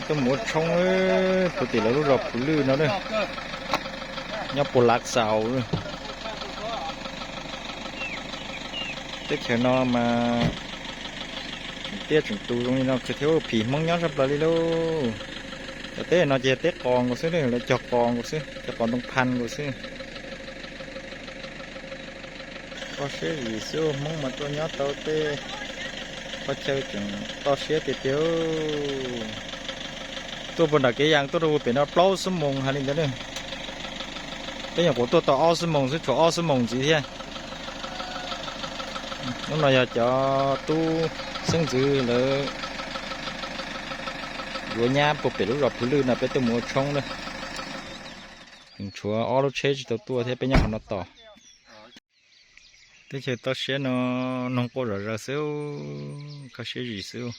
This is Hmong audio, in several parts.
Tuaj mus ua tshoob puag tim lawv lub zos Phwv Lwj no, nyob puag Lav Xaus. Teb chaws no mas tiaj tseem tu zoo li no kawg thiab, phim Hmoob nyob tshaj plaws li lauj. Cov teb no ces yog teb qos nkaus xwb, lawv cog qos nkaus xwb, cog qos ntoo phaj nkaus xwb. Kho siab zim xwb, Hmoob mas tuaj nyob tau tej qhov chaw tseem toj siab tiag tiag. Tuaj puag nram kev yas tuaj rau puag pem no plaub xuab moos hais li ntawd. Peb nyuam qhuav tuaj tau ob xuab moos xwb, tshuav ob xuab moos ntxiv thiab. Hnub no yog cov tub xeeb ntxwv lawv yuav nyab puag pem lub zos Phwv Lwj no peb tuaj mus ua tshoob na. Tshuav ob lub tsheb tsis tau tuaj thiab, peb nyob qhov no tos. Teb chaws toj siab no noog quaj zom zaws xwb, kho siab zim xwb.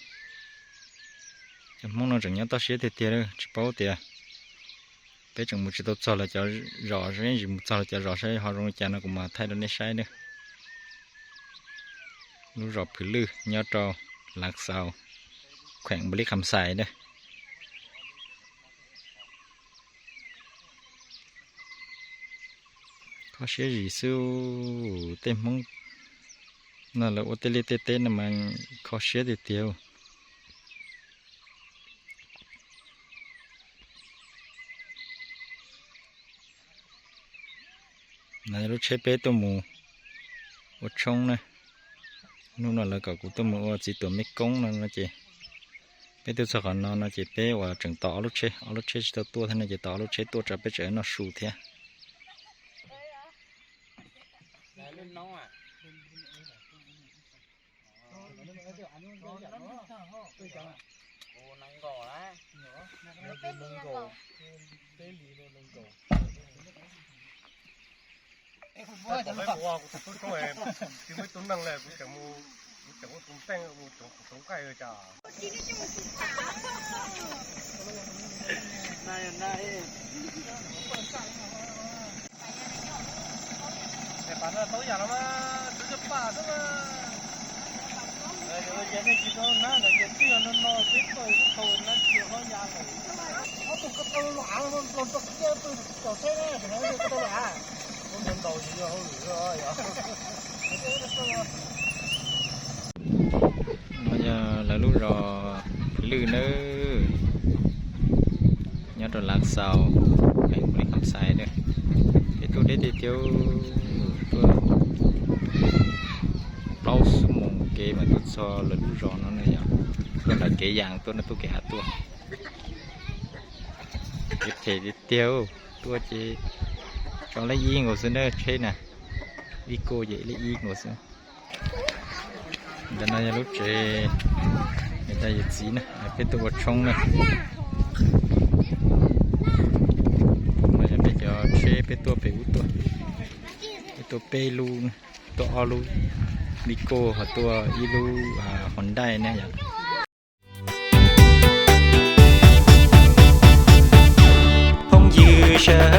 Cov Hmoob no tseem nyob toj siab tiag tiag, tsis paub tias peb tseem mus tsis tau txog lawv cov zos, yeej tsis mus txog lawv cov zos saib ho zoo li cas no kuv mam thaij rau nej saib na. Lub zos Phwv Lwj nyob rau Lav Xaus, kheem Npaus Lis Kham Xais na. Kho siab zim xwb, tej Hmoob no lawv ua tej liaj tej teb no mas kho siab tiag tiag. No yog lub tsheb peb tuaj mus ua tshoob na. Hnub no lawv kom kuv tuaj mus ua txiv tuam mej koob no no ces peb tuaj txog qhov no no ces peb uas tseem tos ob lub tsheb, ob lub tsheb tsis tau tuaj thiab no ces tos ob lub tsheb tuaj tso peb tseem noj su thiab. Kuv tsis muaj tub neeg li, kuv tseem mus, kuv tseem ua tus nteej mus tsoov kuv tsoov nqaij li cas. Pab no tau yam no mas txwv cov pam xwb mas. Yog nej tsis tau nab ntawd ces twb yog no no peb tau ib lub tau nab tsis hlob ya lawm. Ob tug ko tau los av los rau kiag pw tom tsheb na, tseem hais ko tau los av. Ua ntaus ntaus yog hauj lwm yog. No yog lawv lub zos Phwv Lwj nawb, nyob rau Lav Xaus, kheem Npaus Lis Kham Xais na. Peb tuaj deb tiag tiag, tuaj plaub xuab moos kev mas tuaj txog lawv lub zos no na yom. Tuaj nram kev yas tuaj no, tuaj kev hav tuaj. Kev phem tiag tiag, tuaj ces tso leej ib nkaus xwb na tsheb na, ib kuj ces leej ib nkaus xwb. Ntawm no yog lub tsev niam tais yawm txiv na, peb tuaj ua tshoob na. No yog peb cov tsheb peb tuaj pem ub tuaj, peb tuaj peb lub, tuaj ob lub Vigo ho tuaj ib lub Hyundai na yom. Phooj ywg sawv